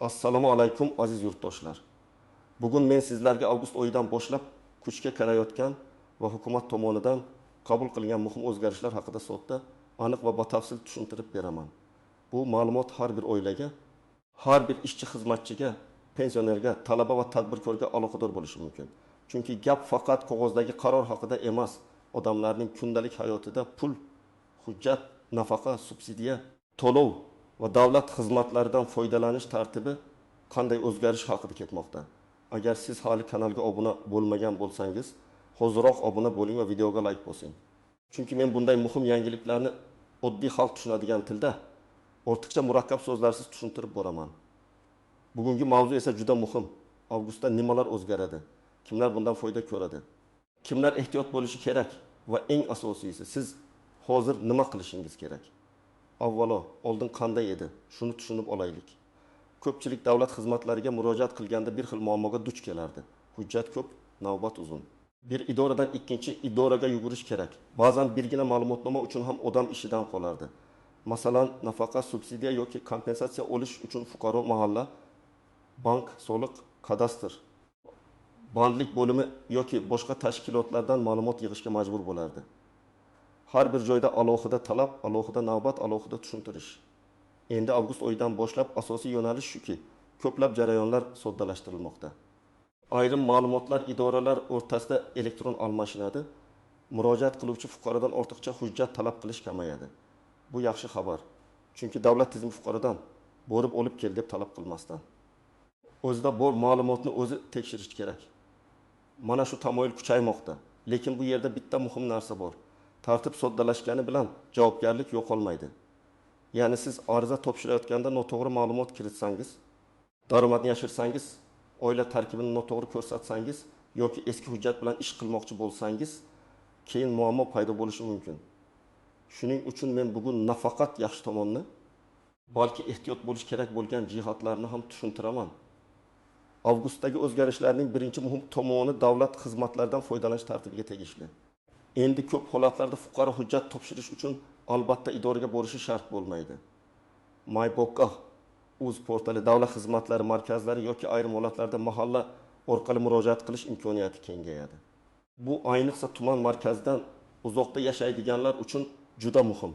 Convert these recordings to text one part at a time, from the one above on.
Assalomu alaykum, aziz yurtdoshlar! Bugun men sizlarga avgust oyidan boshlab kuchga kirayotgan va hukumat tomonidan qabul qilingan muhim o'zgarishlar haqida sodda, aniq va batafsil tushuntirib beraman. Bu ma'lumot har bir oilaga, har bir ishchi-xizmatchiga, pensionerga, talaba va tadbirkorga aloqador bo'lishi mumkin. Chunki gap faqat qog'ozdagi qaror haqida emas, odamlarning kundalik hayotida pul, hujjat, nafaqa, subsidiya, to'lov va davlat xizmatlaridan foydalanish tartibi qanday o'zgarishi haqida ketmoqda. Agar siz hali kanalga obuna bo'lmagan bo'lsangiz, hoziroq obuna bo'ling va videoga layk bosing. Chunki men bunday muhim yangiliklarni oddiy xalq tushunadigan tilda, ortiqcha murakkab so'zlarsiz tushuntirib boraman. Bugungi mavzu esa juda muhim. Avgustda nimalar o'zgaradi? Kimlar bundan foyda ko'radi? Kimlar ehtiyot bo'lishi kerak va eng asosiysi, siz hozir nima qilishingiz kerak? Avvalo, oldin qanday edi? Shuni tushunib olaylik. Ko'pchilik davlat xizmatlariga murojaat qilganda bir xil muammoga duch kelardi. Hujjat ko'p, navbat uzun. Bir idoradan ikkinchi idoraga yugurish kerak. Ba'zan birgina ma'lumotnoma uchun ham odam ishidan qolardi. Masalan, nafaqa, subsidiya yoki kompensatsiya olish uchun fuqaro mahalla, bank, soliq, kadastr, bandlik bo'limi yoki boshqa tashkilotlardan ma'lumot yig'ishga majbur bo'lardi. Har bir joyda alohida talab, alohida navbat, alohida tushuntirish. Endi avgust oyidan boshlab asosiy yo'nalish shuki, ko'plab jarayonlar soddalashtirilmoqda. Ayrim ma'lumotlar idoralar o'rtasida elektron almashinadi. Murojaat qiluvchi fuqarodan ortiqcha hujjat talab qilish kamayadi. Bu yaxshi xabar. Chunki davlat tizimi fuqarodan borib olib kel deb talab qilmasdan, o'zida bor ma'lumotni o'zi tekshirish kerak. Mana shu tamoyil kuchaymoqda. Lekin bu yerda bitta muhim narsa bor. Tartib soddalashgani bilan javobgarlik yo'qolmaydi. Ya'ni siz ariza topshirayotganda noto'g'ri ma'lumot kiritsangiz, daromadni yashirsangiz, oila tarkibini noto'g'ri ko'rsatsangiz yoki eski hujjat bilan ish qilmoqchi bo'lsangiz, keyin muammo paydo bo'lishi mumkin. Shuning uchun men bugun nafaqat yaxshi tomonni, balki ehtiyot bo'lish kerak bo'lgan jihatlarni ham tushuntiraman. Avgustdagi o'zgarishlarning birinchi muhim tomoni davlat xizmatlaridan foydalanish tartibiga tegishli. Endi ko'p holatlarda fuqaro hujjat topshirish uchun albatta idoraga borishi shart bo'lmaydi. MyBoka uz portali, davlat xizmatlari markazlari yoki ayrim holatlarda mahalla orqali murojaat qilish imkoniyati kengayadi. Bu ayniqsa tuman markazidan uzoqda yashaydiganlar uchun juda muhim.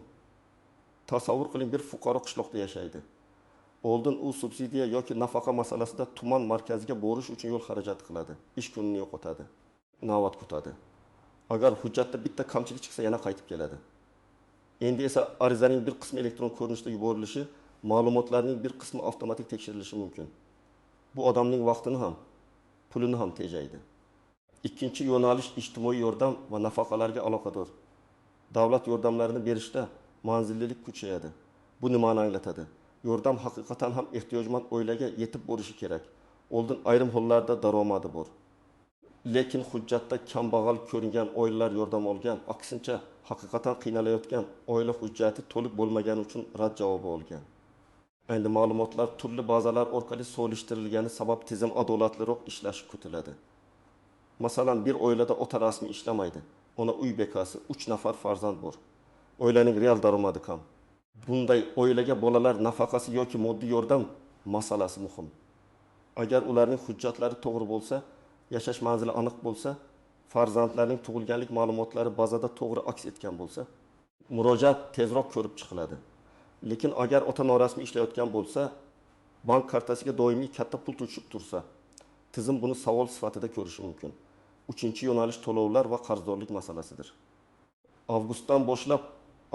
Tasavvur qiling, bir fuqaro qishloqda yashaydi. Oldin u subsidiya yoki nafaqa masalasida tuman markaziga borish uchun yo'l xarajat qiladi, ish kunini yo'qotadi, navbat kutadi. Agar hujjatda bitta kamchilik chiqsa, yana qaytib keladi. Endi esa arizaning bir qismi elektron ko'rinishda yuborilishi, ma'lumotlarning bir qismi avtomatik tekshirilishi mumkin. Bu odamning vaqtini ham, pulini ham tejaydi. Ikkinchi yo'nalish ijtimoiy yordam va nafaqalarga aloqador. Davlat yordamlarini berishda manzillilik kuchayadi. Bu nimani anglatadi? Yordam haqiqatan ham ehtiyojmand oilaga yetib borishi kerak. Oldin ayrim hollarda daromadi bor, lekin hujjatda kambag'al ko'ringan oilalar yordam olgan, aksincha haqiqatan qiynalayotgan oila hujjati to'liq bo'lmagani uchun rad javobi olgan. Endi ma'lumotlar turli bazalar orqali solishtirilgani sabab tizim adolatliroq ishlashi kutiladi. Masalan, bir oilada ota rasmiy ishlamaydi, ona uy bekasi, 3 nafar farzand bor. Oilaning real daromadi kam. Bunday oilaga bolalar nafaqasi yoki moddiy yordam masalasi muhim. Agar ularning hujjatlari to'g'ri bo'lsa, yashash manzili aniq bo'lsa, farzandlarning tug'ilganlik ma'lumotlari bazada to'g'ri aks etgan bo'lsa, murojaat tezroq ko'rib chiqiladi. Lekin agar ota norasmiy ishlayotgan bo'lsa, bank kartasiga doimiy katta pul tushib tursa, tizim buni savol sifatida ko'rishi mumkin. Uchinchi yo'nalish to'lovlar va qarzdorlik masalasidir. Avgustdan boshlab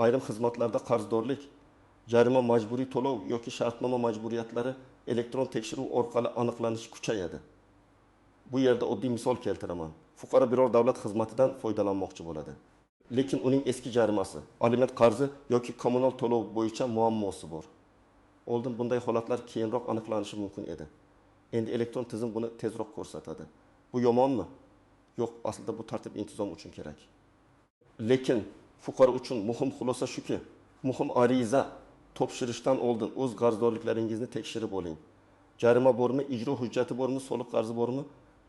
ayrim xizmatlarda qarzdorlik, jarima majburiy to'lov yoki shartnoma majburiyatlari elektron tekshiruv orqali aniqlanishi kuchayadi. Bu yerda oddiy misol keltiraman. Fuqaro biror davlat xizmatidan foydalanmoqchi bo'ladi. Lekin uning eski jarimasi, aliment qarzi yoki kommunal to'lov bo'yicha muammosi bor. Oldin bunday holatlar keyinroq aniqlanishi mumkin edi. Endi elektron tizim buni tezroq ko'rsatadi. Bu yomonmi? Yo'q, aslida bu tartib intizom uchun kerak. Lekin fuqaro uchun muhim xulosa shuki, muhim ariza topshirishdan oldin o'z qarzdorliklaringizni tekshirib oling. Jarima bormi, ijro hujjati bormi, soliq qarzi bormi,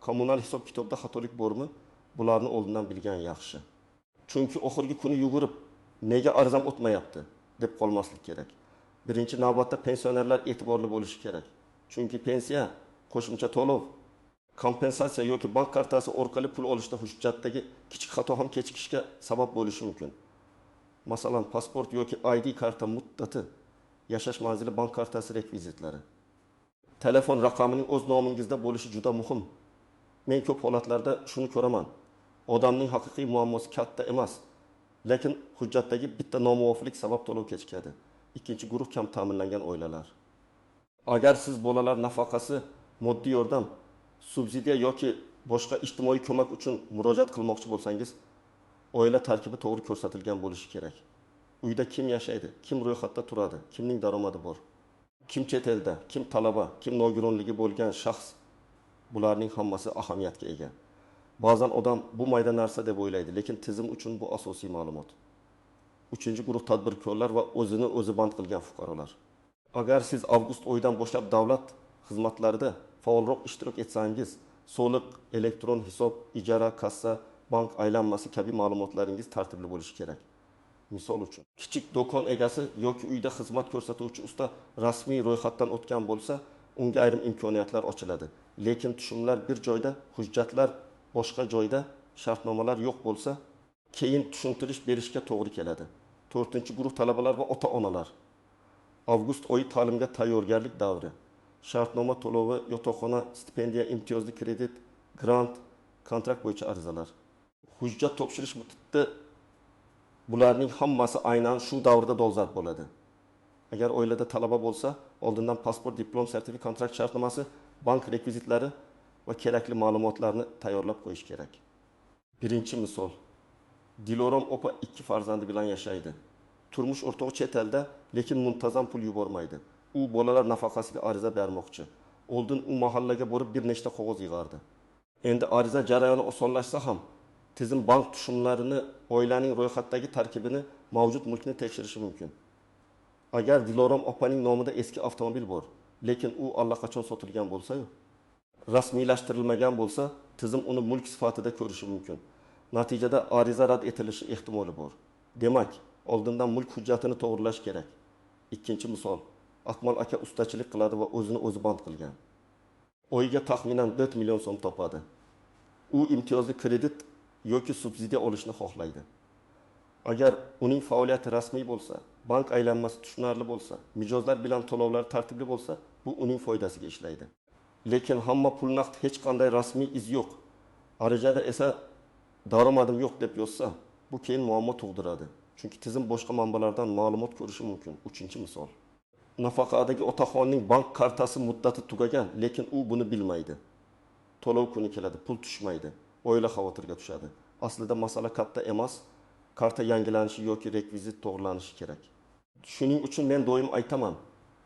kommunal hisob-kitobda xatolik bormi? Bularni oldindan bilgan yaxshi. Chunki oxirgi kuni yugurib, nega arizam o'tmayapti deb qolmaslik kerak. Birinchi navbatda pensionerlar e'tiborli bo'lishi kerak. Chunki pensiya, qo'shimcha to'lov, kompensatsiya yoki bank kartasi orqali pul olishda hujjatdagi kichik xato ham kechikishga sabab bo'lishi mumkin. Masalan, pasport yoki ID karta muddati, yashash manzili, bank kartasi rekvizitlari. Telefon raqamining o'z nomingizda bo'lishi juda muhim. Men ko'p holatlarda shuni ko'raman. Odamning haqiqiy muammosi katta emas, lekin hujjatdagi bitta nomuvofiqlik sabab to'lov kechikadi. Ikkinchi guruh kam ta'minlangan oilalar. Agar siz bolalar nafaqasi, moddiy yordam, subsidiya yoki boshqa ijtimoiy ko'mak uchun murojaat qilmoqchi bo'lsangiz, oila tarkibi to'g'ri ko'rsatilgan bo'lishi kerak. Uyda kim yashaydi, kim ro'yxatda turadi, kimning daromadi bor, kim chet elda, kim talaba, kim nogironligi bo'lgan shaxs, bularning hammasi ahamiyatga ega. Ba'zan odam bu mayda narsa deb o'ylaydi, lekin tizim uchun bu asosiy ma'lumot. Uchinchi guruh tadbirkorlar va o'zini o'zi band qilgan fuqarolar. Agar siz avgust oyidan boshlab davlat xizmatlarida faolroq ishtirok etsangiz, soliq, elektron hisob, ijara, kassa, bank aylanmasi kabi ma'lumotlaringiz tartibli bo'lishi kerak. Misol uchun, kichik do'kon egasi yoki uyda xizmat ko'rsatuvchi usta rasmiy ro'yxatdan o'tgan bo'lsa, unga ayrim imkoniyatlar ochiladi. Lekin tushumlar bir joyda, hujjatlar boshqa joyda, shartnomalar yo'q bo'lsa, keyin tushuntirish berishga to'g'ri keladi. To'rtinchi guruh talabalar va ota-onalar. Avgust oyi ta'limga tayyorgarlik davri. Shartnoma to'lovi, yotoqxona, stipendiya, imtiyozli kredit, grant, kontrakt bo'yicha arizalar. Hujjat topshirish muddati, bularning hammasi aynan shu davrda dolzarb bo'ladi. Agar oilada talaba bo'lsa, oldindan pasport, diplom, sertifikat, kontrakt shartnomasi, bank rekvizitlari va kerakli ma'lumotlarni tayyorlab qo'yish kerak. Birinchi misol. Dilorom opa ikki farzandi bilan yashaydi. Turmush o'rtog'i chet elda, lekin muntazam pul yubormaydi. U bolalar nafaqasiga ariza bermoqchi. Oldin u mahallaga borib bir nechta qog'oz yig'ardi. Endi ariza jarayoni osonlashsa ham, tizim bank tushumlarini, oilaning ro'yxatdagi tarkibini, mavjud mulkni tekshirishi mumkin. Agar Dilorom opaning nomida eski avtomobil bor, lekin u allaqachon sotilgan bo'lsa-yu, rasmiylashtirilmagan bo'lsa, tizim uni mulk sifatida ko'rishi mumkin. Natijada ariza rad etilishi ehtimoli bor. Demak, oldindan mulk hujjatini to'g'rilash kerak. Ikkinchi misol. Akmal aka ustachilik qiladi va o'zini o'zi band qilgan. Oyiga taxminan 4 million so'm topadi. U imtiyozli kredit yoki subsidiya olishni xohlaydi. Agar uning faoliyati rasmiy bo'lsa, bank aylanmasi tushunarli bo'lsa, mijozlar bilan to'lovlar tartibli bo'lsa, bu uning foydasiga ishlaydi. Lekin hamma pul naqd, hech qanday rasmiy iz yo'q. Arizada esa daromadim yo'q deb yozsa, bu keyin muammo tug'diradi. Chunki tizim boshqa manbalardan ma'lumot ko'rishi mumkin. Uchinchi misol. Nafaqadagi otaxonning bank kartasi muddati tugagan, lekin u buni bilmaydi. To'lov kuni keladi, pul tushmaydi. Oila xavotirga tushadi. Aslida masala katta emas, karta yangilanishi yoki rekvizit to'g'rilanishi kerak. Shuning uchun men doim aytaman,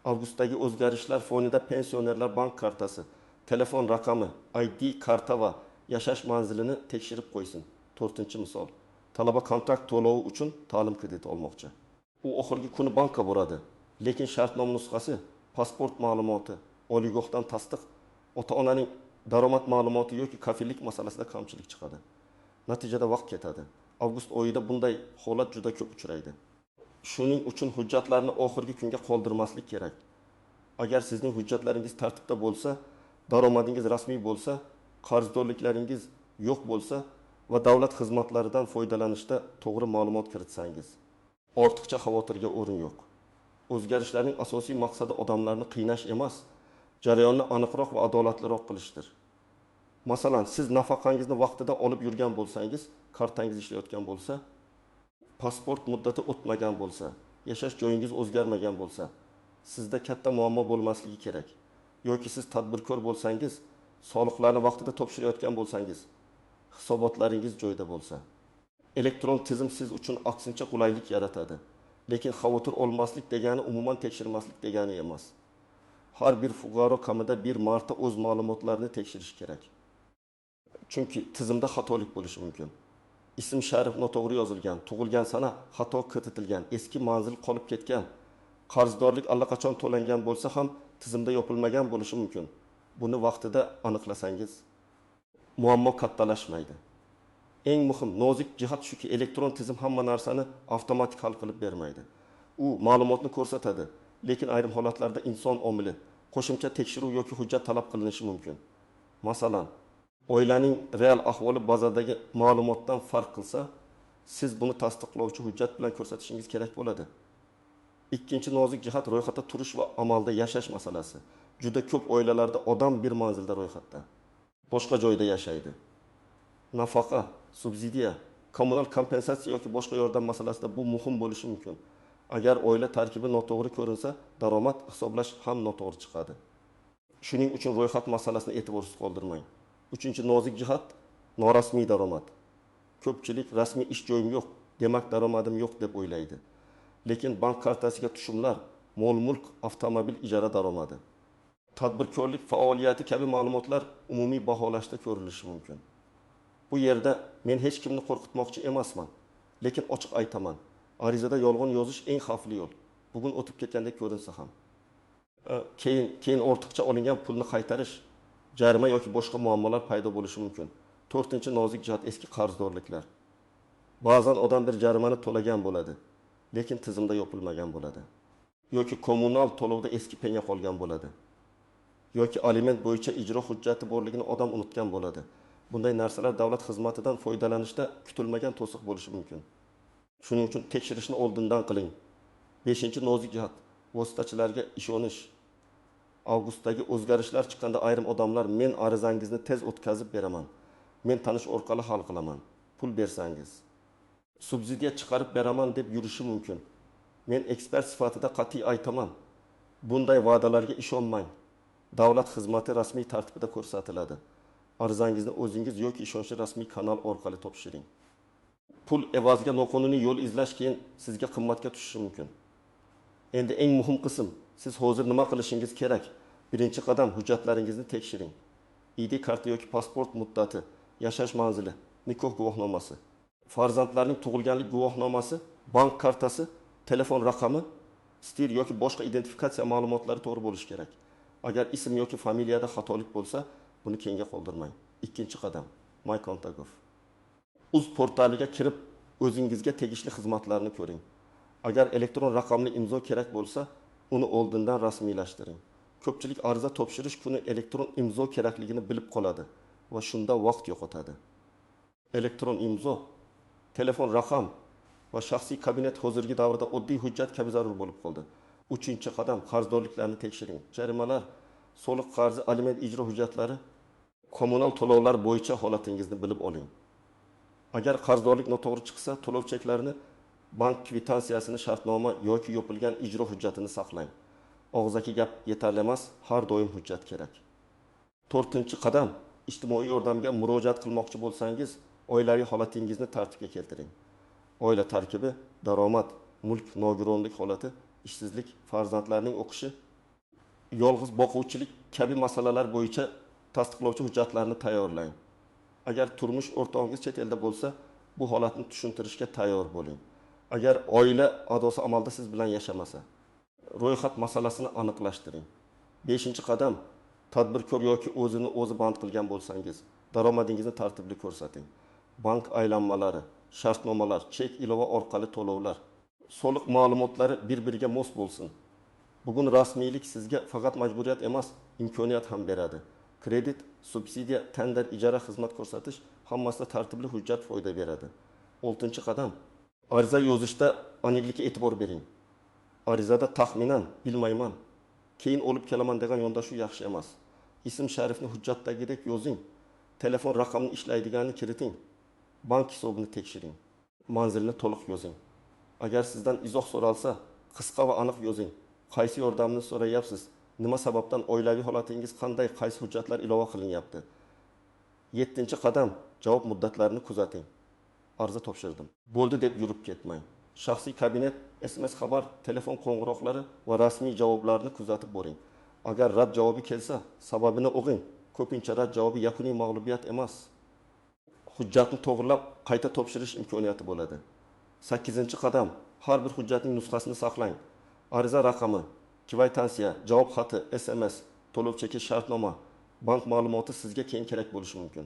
avgustdagi o'zgarishlar fonida pensionerlar bank kartasi, telefon raqami, ID karta va yashash manzilini tekshirib qo'ysin. To'rtinchi misol. Talaba kontrakt to'lovi uchun ta'lim krediti olmoqchi. U oxirgi kuni bankka boradi, lekin shartnoma nusxasi, pasport ma'lumoti, oliygohdan tasdiq, ota-onaning daromad ma'lumoti yoki kafillik masalasida kamchilik chiqadi. Natijada vaqt ketadi. Avgust oyida bunday holat juda ko'p uchraydi. Shuning uchun hujjatlarni oxirgi kunga qoldirmaslik kerak. Agar sizning hujjatlaringiz tartibda bo'lsa, daromadingiz rasmiy bo'lsa, qarzdorliklaringiz yo'q bo'lsa va davlat xizmatlaridan foydalanishda to'g'ri ma'lumot kiritsangiz, ortiqcha xavotirga o'rin yo'q. O'zgarishlarning asosiy maqsadi odamlarni qiynash emas, jarayonni aniqroq va adolatliroq qilishdir. Masalan, siz nafaqangizni vaqtida olib yurgan bo'lsangiz, kartangiz ishlayotgan bo'lsa, pasport muddati o'tmagan bo'lsa, yashash joyingiz o'zgarmagan bo'lsa, sizda katta muammo bo'lmasligi kerak. Yoki siz tadbirkor bo'lsangiz, soliqlarni vaqtida topshirayotgan bo'lsangiz, hisobotlaringiz joyida bo'lsa, elektron tizim siz uchun aksincha qulaylik yaratadi. Lekin xavotir olmaslik degani umuman tekshirmaslik degani emas. Har bir fuqaro kamida bir marta o'z ma'lumotlarini tekshirishi kerak. Chunki tizimda xatolik bo'lishi mumkin. Ism sharif noto'g'ri yozilgan, tug'ilgan sana xato kiritilgan, eski manzil qolib ketgan, qarzdorlik allaqachon to'langan bo'lsa ham tizimda yopilmagan bo'lishi mumkin. Buni vaqtida aniqlasangiz muammo kattalashmaydi. Eng muhim nozik jihat shuki, elektron tizim hamma narsani avtomatik hal qilib bermaydi. U ma'lumotni ko'rsatadi, lekin ayrim holatlarda inson omili, Qo'shimcha tekshiruv yoki hujjat talab qilinishi mumkin. Masalan, oilaning real ahvoli bazadagi ma'lumotdan farq qilsa, siz buni tasdiqlovchi hujjat bilan ko'rsatishingiz kerak bo'ladi. Ikkinchi nozik jihat ro'yxatda turish va amalda yashash masalasi. Juda ko'p oilalarda odam bir manzilda ro'yxatda, boshqa joyda yashaydi. Nafaqa, subsidiya, kommunal kompensatsiya yoki boshqa yordam masalasida bu muhim bo'lishi mumkin. Agar oila tarkibi noto'g'ri ko'rinsa, daromad hisoblash ham noto'g'ri chiqadi. Shuning uchun ro'yxat masalasini e'tiborsiz qoldirmang. Uchinchi nozik jihat norasmiy daromad. Ko'pchilik rasmiy ish joyim yo'q, demak daromadim yo'q deb o'ylaydi. Lekin bank kartasiga tushumlar, mol-mulk, avtomobil ijara daromadi, tadbirkorlik faoliyati kabi ma'lumotlar umumiy baholashda ko'rilishi mumkin. Bu yerda men hech kimni qo'rqitmoqchi emasman, lekin ochiq aytaman. Arizada yolg'on yozish eng xavfli yo'l. Bugun o'tib ketgandek ko'rinsa ham. Keyin ortiqcha olingan pulni qaytarish, jarima yoki boshqa muammolar paydo bo'lishi mumkin. To'rtinchi nozik jihat eski qarzdorliklar. Ba'zan odam bir jarimani to'lagan bo'ladi, lekin tizimda yopilmagan bo'ladi. Yoki kommunal to'lovda eski penya qolgan bo'ladi. Yoki aliment bo'yicha ijro hujjati borligini odam unutgan bo'ladi. Bunday narsalar davlat xizmatidan foydalanishda kutilmagan to'siq bo'lishi mumkin. Shuning uchun tekshirishni oldindan qiling. Beshinchi nozik jihat vositachilarga ishonish. Avgustdagi o'zgarishlar chiqqanda ayrim odamlar men arizangizni tez o'tkazib beraman, men tanish orqali hal qilaman, pul bersangiz, subsidiya chiqarib beraman deb yurishi mumkin. Men ekspert sifatida qat'iy aytaman, bunday va'dalarga ishonmang. Davlat xizmati rasmiy tartibida ko'rsatiladi. Arizangizni o'zingiz yoki ishonchli rasmiy kanal orqali topshiring. Pul evaziga noqonuniy yo'l izlash keyin sizga qimmatga tushishi mumkin. Endi eng muhim qism, siz hozir nima qilishingiz kerak? Birinchi qadam hujjatlaringizni tekshiring. ID karta yoki pasport muddati, yashash manzili, nikoh guvohnomasi, farzandlarning tug'ilganlik guvohnomasi, bank kartasi, telefon raqami, STIR yoki boshqa identifikatsiya ma'lumotlari to'g'ri bo'lishi kerak. Agar ism yoki familiyada xatolik bo'lsa, buni keyinga qoldirmang. Ikkinchi qadam MyKonta.gov. Uz portaliga kirib, o'zingizga tegishli xizmatlarni ko'ring. Agar elektron raqamli imzo kerak bo'lsa, uni oldindan rasmiylashtiring. Ko'pchilik ariza topshirish kuni elektron imzo kerakligini bilib qoladi va shunda vaqt yo'qotadi. Elektron imzo, telefon raqam va shaxsiy kabinet hozirgi davrda oddiy hujjat kabi zarur bo'lib qoldi. Uchinchi qadam qarzdorliklarni tekshiring. Jarimalar, soliq qarzi, aliment ijro hujjatlari, kommunal to'lovlar bo'yicha holatingizni bilib oling. Agar qarzdorlik noto'g'ri chiqsa, to'lov cheklarini, bank kvitansiyasini, shartnoma yoki yopilgan ijro hujjatini saqlang. Og'zaki gap yetarli emas, har doim hujjat kerak. To'rtinchi qadam ijtimoiy yordamga murojaat qilmoqchi bo'lsangiz, oilaviy holatingizni tartibga keltiring. Oila tarkibi, daromad, mulk nogironlik holati, ishsizlik, farzandlarning o'qishi, yolg'iz boquvchilik kabi masalalar bo'yicha tasdiqlovchi hujjatlarni tayyorlang. Agar turmush o'rtog'ingiz chet elda bo'lsa, bu holatni tushuntirishga tayyor bo'ling. Agar oila a'zosi amalda siz bilan yashamasa, ro'yxat masalasini aniqlashtiring. Beshinchi qadam tadbirkor yoki o'zini o'zi band qilgan bo'lsangiz, daromadingizni tartibli ko'rsating. Bank aylanmalari, shartnomalar, chek ilova orqali to'lovlar, soliq ma'lumotlari bir-biriga mos bo'lsin. Bugun rasmiylik sizga faqat majburiyat emas, imkoniyat ham beradi. Kredit, subsidiya, tender, ijara, xizmat ko'rsatish hammasida tartibli hujjat foyda beradi. Oltinchi qadam ariza yozishda aniqlikka e'tibor bering. Arizada taxminan, bilmayman, keyin olib kelaman degan yondashuv yaxshi emas. Ism sharifni hujjatdagidek yozing, telefon raqamini ishlaydiganini kiriting, bank hisobini tekshiring, manzilni to'liq yozing. Agar sizdan izoh so'ralsa, qisqa va aniq yozing. Qaysi yordamni so'rayapsiz? Nima sababdan, oilaviy holatingiz qanday, qaysi hujjatlar ilova qilinyapti? Yettinchi qadam javob muddatlarini kuzating. Ariza topshirdim, bo'ldi deb yurib ketmang. Shaxsiy kabinet, SMS xabar, telefon qo'ng'iroqlari va rasmiy javoblarni kuzatib boring. Agar rad javobi kelsa, sababini o'qing. Ko'pincha rad javobi yakuniy mag'lubiyat emas. Hujjatni to'g'rilab qayta topshirish imkoniyati bo'ladi. Sakkizinchi qadam har bir hujjatning nusxasini saqlang. Ariza raqami, kvitansiya, javob xati, SMS, to'lov cheki, shartnoma, bank ma'lumoti sizga keyin kerak bo'lishi mumkin.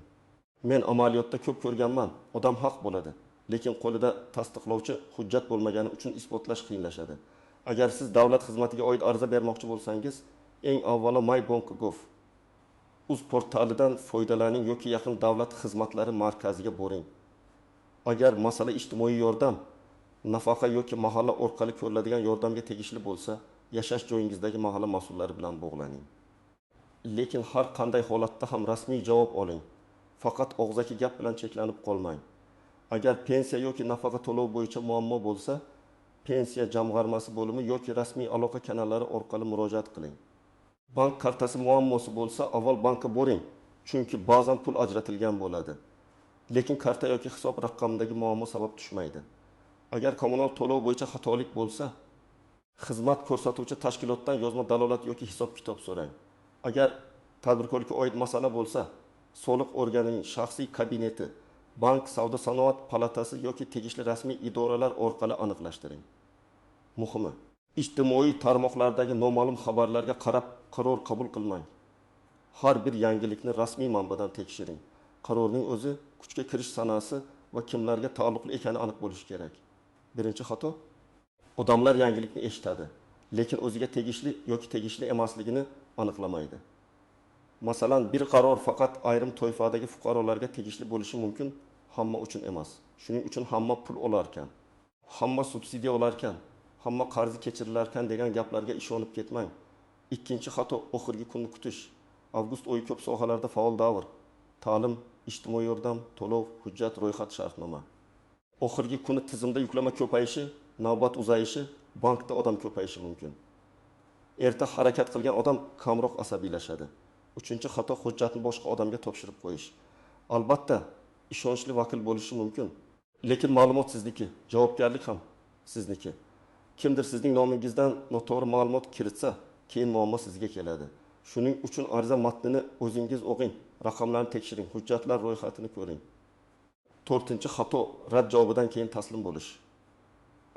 Men amaliyotda ko'p ko'rganman, odam haq bo'ladi, lekin qo'lida tasdiqlovchi hujjat bo'lmagani uchun isbotlash qiyinlashadi. Agar siz davlat xizmatiga oid ariza bermoqchi bo'lsangiz Eng avvalo my.gov.uz portalidan foydalaning yoki yaqin davlat xizmatlari markaziga boring. Agar masala ijtimoiy yordam, nafaqa yoki mahalla orqali ko'riladigan yordamga tegishli bo'lsa, yashash joyingizdagi mahalla mas'ullari bilan bog'laning. Lekin har qanday holatda ham rasmiy javob oling. Faqat og'zaki gap bilan cheklanib qolmang. Agar pensiya yoki nafaqa to'lovi bo'yicha muammo bo'lsa, pensiya jamg'armasi bo'limi yoki rasmiy aloqa kanallari orqali murojaat qiling. Bank kartasi muammosi bo'lsa, avval bankka boring, chunki ba'zan pul ajratilgan bo'ladi. Lekin karta yoki hisob raqamidagi muammo sabab tushmaydi. Agar kommunal to'lov bo'yicha xatolik bo'lsa, xizmat ko'rsatuvchi tashkilotdan yozma dalolat yoki hisob-kitob so'rang. Agar tadbirkorlikka oid masala bo'lsa, soliq organining shaxsiy kabineti, bank, savdo-sanoat palatasi yoki tegishli rasmiy idoralar orqali aniqlashtiring. Muhimi, ijtimoiy tarmoqlardagi noma'lum xabarlarga qarab qaror qabul qilmang. Har bir yangilikni rasmiy manbadan tekshiring. Qarorning o'zi, kuchga kirish sanasi va kimlarga taalluqli ekani aniq bo'lishi kerak. Birinchi xato, odamlar yangilikni eshitadi, lekin o'ziga tegishli yoki tegishli emasligini aniqlamaydi. Masalan, bir qaror faqat ayrim toifadagi fuqarolarga tegishli bo'lishi mumkin, hamma uchun emas. Shuning uchun hamma pul olarkan, hamma subsidiya olarkan, hamma qarzi kechirilarkan degan gaplarga ishonib ketmang. Ikkinchi xato, oxirgi kunni kutish. Avgust oyi ko'p sohalarda faol davr. Ta'lim, ijtimoiy yordam, to'lov, hujjat, ro'yxat, shartnoma. Oxirgi kuni tizimda yuklama ko'payishi, navbat uzayishi, bankda odam ko'payishi mumkin. Erta harakat qilgan odam kamroq asabiylashadi. Uchinchi xato, hujjatni boshqa odamga topshirib qo'yish. Albatta, ishonchli vakil bo'lishi mumkin, lekin ma'lumot sizniki, javobgarlik ham sizniki. Kimdir sizning nomingizdan noto'g'ri ma'lumot kiritsa, keyin muammo sizga keladi. Shuning uchun ariza matnini o'zingiz o'qing, raqamlarni tekshiring, hujjatlar ro'yxatini ko'ring. To'rtinchi xato, rad javobidan keyin taslim bo'lish.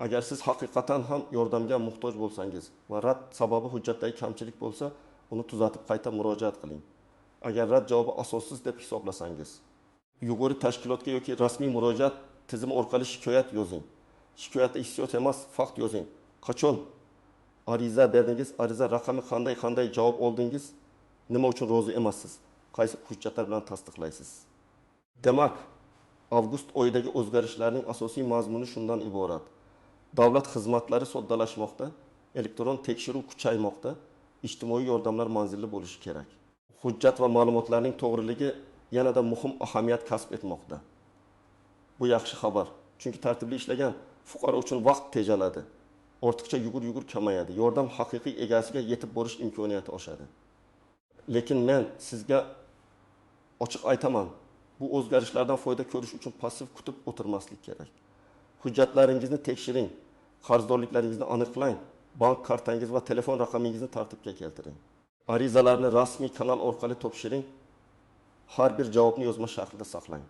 Agar siz haqiqatan ham yordamga muhtoj bo'lsangiz va rad sababi hujjatdagi kamchilik bo'lsa, uni tuzatib qayta murojaat qiling. Agar rad javobi asossiz deb hisoblasangiz, yuqori tashkilotga yoki rasmiy murojaat tizimi orqali shikoyat yozing. Shikoyatda hissiyot emas, fakt yozing. Qachon ariza berdingiz, ariza raqami qanday, qanday javob oldingiz, nima uchun rozi emassiz, qaysi hujjatlar bilan tasdiqlaysiz. Demak, avgust oyidagi o'zgarishlarning asosiy mazmuni shundan iborat. Davlat xizmatlari soddalashmoqda, elektron tekshiruv kuchaymoqda, ijtimoiy yordamlar manzilli bo'lishi kerak. Hujjat va ma'lumotlarning to'g'riligi yanada muhim ahamiyat kasb etmoqda. Bu yaxshi xabar, chunki tartibli ishlagan fuqaro uchun vaqt tejaladi. Ortiqcha yugur-yugur kamayadi. Yordam haqiqiy egasiga yetib borish imkoniyati oshadi. Lekin men sizga ochiq aytaman, bu o'zgarishlardan foyda ko'rish uchun passiv kutib o'tirmaslik kerak. Hujjatlaringizni tekshiring, qarzdorliklaringizni aniqlang, bank kartangiz va telefon raqamingizni tartibga keltiring. Arizalarni rasmiy kanal orqali topshiring. Har bir javobni yozma shaklida saqlang.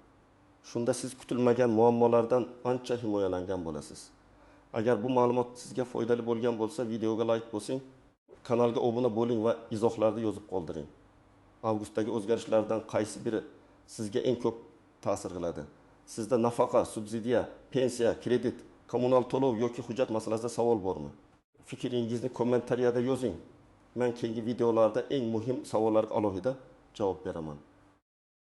Shunda siz kutilmagan muammolardan ancha himoyalangan bo'lasiz. Agar bu ma'lumot sizga foydali bo'lgan bo'lsa, videoga like bosing, kanalga obuna bo'ling va izohlarda yozib qoldiring. Avgustdagi o'zgarishlardan qaysi biri sizga eng ko'p ta'sir qiladi? Sizda nafaqa, subsidiya, pensiya, kredit, kommunal to'lov yoki hujjat masalasida savol bormi? Fikringizni kommentariyada yozing. Men keyingi videolarda eng muhim savollarga alohida javob beraman.